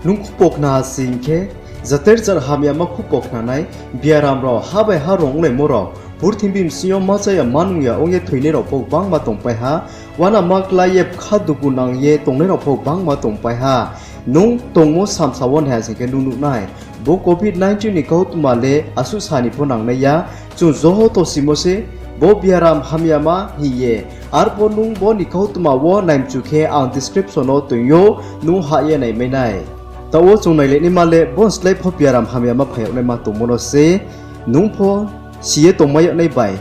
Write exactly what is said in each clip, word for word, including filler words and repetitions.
Nung khupo khna ha sing khe, jater jat hamyama khupo khna nai, biaram rao, ha bai ha rung onglaimo rao, purthimbi bsing yo ma chaya ma nung ya ong ye thoinai rao pho gbangma tongpai ha, uanama klái ye bkha dugu nang ye tongnai rao pho gbangma tongpai ha. Nung tongmo samsa wo nai ha sing khe nung nuh nai. Bo covid nineteen ni kautma le asuh sa ni pho nangnai ya, chung joto simo se, bo biaram hamyama hing ye. Arphuh nung bo ni kautma wo naimchu khe ang description wo toing ou, nung hah ye naimai nai. Taoh wo chung nailai naima le, bo ni slái pho biaram hamyama phai yag naima tongmo no se, nung pho si ye tongmai yag nai bai,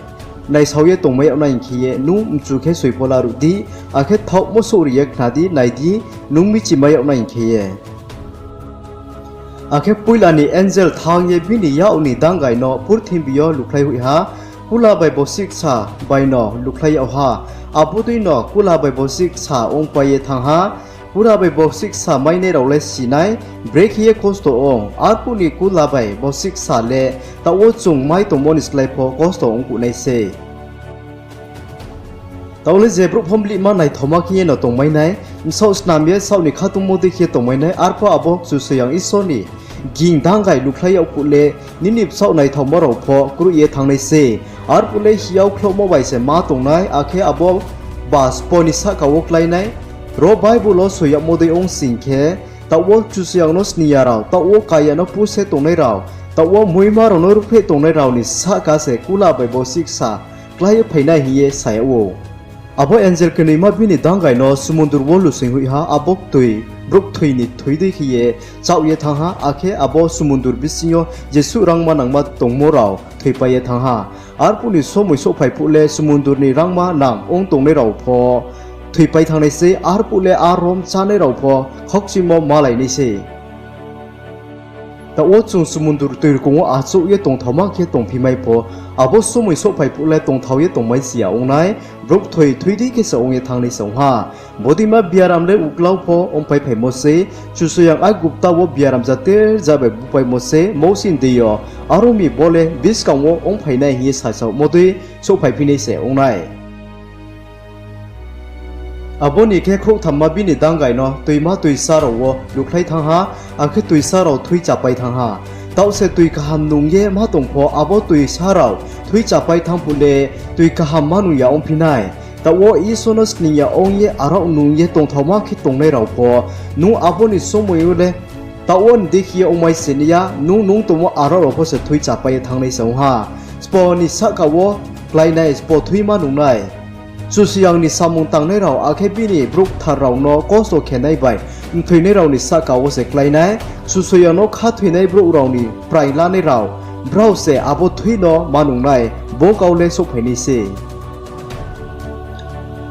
naisao ye tongmai yag nai hing khe ye, nung mchu khe soi pho laruh di, akhe thaohmo souhri ye khna di, nai di, nung michimai yag nai hing khe ye. Akhe poila ni angel thanng ye bini yak ni dangai no purthimbi yo lukhlai hoih ha, kula bai bosi ksa bai no lukhlai yag ha. Abo dei no kula bai bosi ksa ongpai ye thanng ha. Kula bai bosi ksa mainai rao le si nai, brekhe ye kosto ong, arphuh ni kula bai bosi ksa le taoh wo chung mai tongmo ni slái pho kosto ongkuh nai sei. Taoh le je brouh pho mlihma naithaoma khe ye no tongmai nai, bsaoh snam ye saoh ni khatungmo dei khe tongmai nai, arphuh abo Kchusoyang Isor ni ging dangai lukhlai yag phuh le, nini bsaoh naithaoma rao pho kroih ye thanng nai sei. Arphuh le hing yag khlouhmo bai se ma tong nai, akhe abo ba spo ni sahka wo klái nai. Ro Bible wo soi yagmo dei ong sing khe, taoh wo Kchusoyang no sning ya rao, taoh wo kaya no puse tongnai rao, taoh wo muima rao no ruhphreh tongnai rao ni sahka se kula bai bosi ksa klái ye phai nai hing ye sa yag ou. Abo angel knoima bini dangai no sumundur wo lusoing hoih ha, abo brouh kthoi ni kthoi dei khe ye chaoh ye thanng ha, akhe abo sumundur bsing yo jesuh rangma nangma tongmo rao thoipai ye thanng ha. Arphuh ni somoi souhphai phuh le sumundur ni rangma nang ong tongnai rao pho thoipai thanng nai sei, arphuh le a rom chánai rao pho khaukchimo malai nai sei. Taoh wo chung sumundur toirkong wo achouh ye tongthaoma khe tongphimai pho, abo somoi souhphai phuh le tongthao ye tongmai si ya ong nai, brouh kthoi kthoi dei khe se ong ye thanng nai se ong ha. Bodeima biaram le uklau pho ongpai phaimo sei, Kchusoyang Aigupta wo biaram jater ja bai bupaimo sei, Mousi ni dei yo, aro mi bo le buskang wo ongphai nai hing ye sasaomo dei souhphaiphi nai se ong nai. Abo ni khe khrouhthamma bini dangai no toima toisa rao wo lukhlai thanng ha, akhe toisa rao thui chapai thanng ha. Taoh se toi kaham nung ye ma tong pho, abo toisa rao thui chapai thanng phuh le toi kaham ma nung ya ongphi nai. Taoh wo Isor no sning ya ong ye arao nung ye tongthaoma khe tongnai rao pho, nung abo ni somoi yo le taoh wo ni dei khe ye ongmai se nai ya, nung nung tongmo arao rao pho se thui chapai ye thanng nai se ong ha. Spo ni sahka wo klái nai, spo thui ma nung nai. Kchusoyang ni samung tangnai rao, akhe bini brouh kthar rao no kosto khe nai bai mthoinai rao ni sahka wo se klái nai. Kchusoyang no khathoinai brouh rao ni praing lanai rao, brao se abo thui no ma nung nai, bo kau le souhphai nai sei.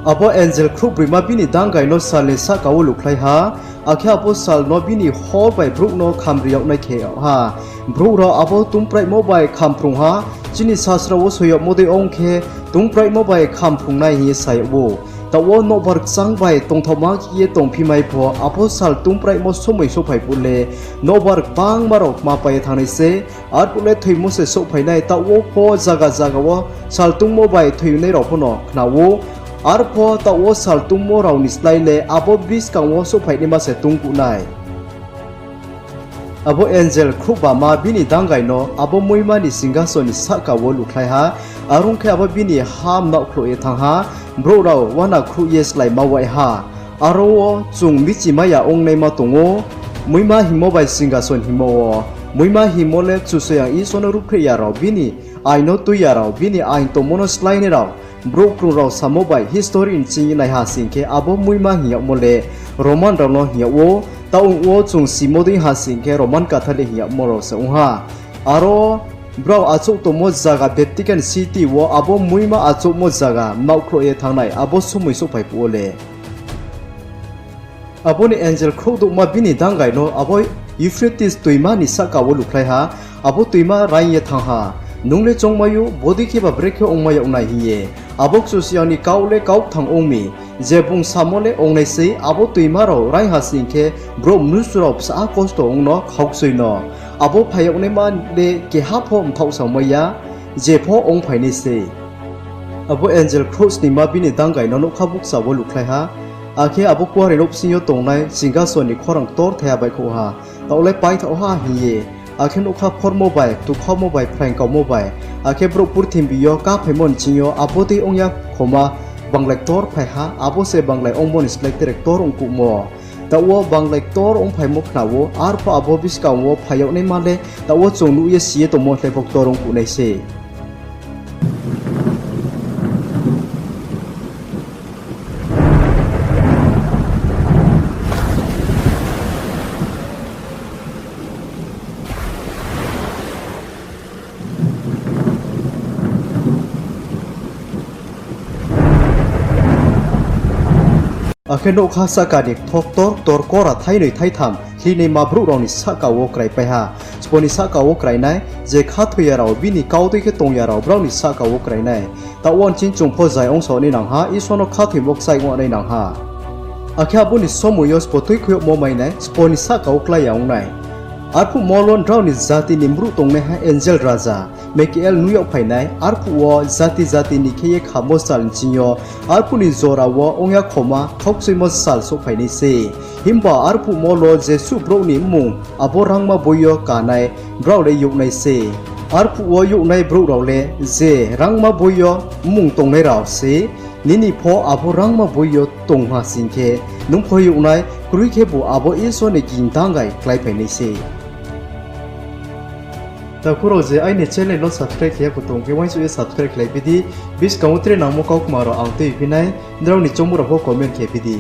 Abo angel khrouhbroima bini dangai no sal ni sahka wo lukhlai ha, akhe abo sal no bini hor bai brouh no khamri yag nai khe yag ha. Brouh rao abo tungpraimo bai khamphrung ha, chini sasra wo soi yagmo dei ong khe, tungpraimo bai khamphrung nai hing ye sa yag ou. Taoh wo nobar kchang bai tongthaoma khe ye tongphimai pho, abo sal tungpraimo somoi souhphai phuh le, nobar gbangma rao kma pai ye thanng nai sei, arphuh le thoimo se souhphai nai, taoh wo pho zaga zaga wo sal tungmo bai thoinai rao pho no khna ou. Arphuh taoh wo sal tungmo rao ni slái le abo buskang wo souhphai naima se tungkuh nai. Abo angel khrouhbama bini dangai no abo muima ni singkason ni sahka wo lukhlai ha, are ong khe abo bini ha mnaohkhlouh ye thanng ha, brouh rao uana khruh ye sláima wai ha. Aro wo chung michimai ya ongnaima tong ou, muima hingmo bai singkason hingmo wo. Muima hingmo le Kchusoyang Isor no ruhphreh ya rao, bini aing no tui ya rao, bini aing tongmo no sláinai rao, brouh krung rao samo bai history ni ching ye nai ha sing khe abo muima hing yagmo le Roman rao no hing yag ou, taoh ong wo chung simo dei ha sing khe Roman Catholic hing yagmo rao se ong ha. Aro brao achouh tongmo zaga Vatican City wo abo muima achouhmo zaga mnaohkhlouh ye thanng nai abo somoi souhphai phuh wo le. Abo ni angel khrouhdouhma bini dangai no abo Euphrates toima ni sahka wo lukhlai ha, abo toima raing ye thanng ha. Nung le choungmai ou, bodei khe ba brekhe ongmai yag nai hing ye. Abo Kchusoyang ni kau le kaukthang ong mi, je bung samo le ong nai sei, abo toima rao raing ha sing khe brouh mnusu rao bsa kosto ong no khaukchoi no. Abo phai yag naima le keha pho mthaoh saomai ya, je pho ongphai nai sei. Abo angel khrouhsningma bini dangai no nougkha bukcha wo lukhlai ha. Akhe abo kuarenouh bsing yo tongnai singhason ni khorang ktorthaiha baihkhouh ha, taoh le paithaoh ha hing ye. Akhe nougkha phormo bai, ktukhaomo bai, phrang kaumo bai, akhe brouh purthimbi yo kaphaimo ni thing yo abo dei ong ya khoma banglai ktorphai ha, abo se banglai ongmo ni slái tre ktor ongkuhmo. Taoh wo banglai ktor ongphaimo khna wo, arphuh abo buskang wo phai yag naima le taoh wo chung nuh ye si ye tongmo slái pho ktor ongkuh nai se. Akhe nougkha sahka ni kthok ktor ktor kora thainoi thaitham hinaima brouh rao ni sahka wo kraipai ha. Sbo ni sahka wo krainai, je khathoiya rao, bini kau dei khe tong ya rao, brao ni sahka wo krainai. Taoh wo nching chung pho zai ongsa nai nang ha, Isor no khathoimo kchaih ong nai nang ha. Akhe abo ni somoi yo sbo tuikhouh yagmo mai nai, sbo ni sahka wo klái ya ong nai. Arphuhmo lo nrao ni jati ni mruh tongnaiha angel raja Mikael nuh yagphai nai, arphuh wo jati jati ni khe ye khamo sal nching yo, arphuh ni jora wo ong ya khoma khaukchoimo sal souhphai nai se. Himba arphuhmo lo jesuh brouh ni mmung abo rangma boi yo kanai brao le youhnai se. Arphuh wo youhnai brouh rao le je rangma boi yo mmung tongnai rao se. Nini pho abo rangma boi yo tong ha sing khe, nung pho youhnai, kroi khebu abo Isor ni ging dangai kláiphai nai se. Takhu rao, je aini channel no subscribe khe ya kho tong khe, uaingsouh ye subscribe khlai phi di. Buskang wo tre nangmo kaukma rao ang tuiphi nai, nrao ni choungmo rao pho comment khe phi di.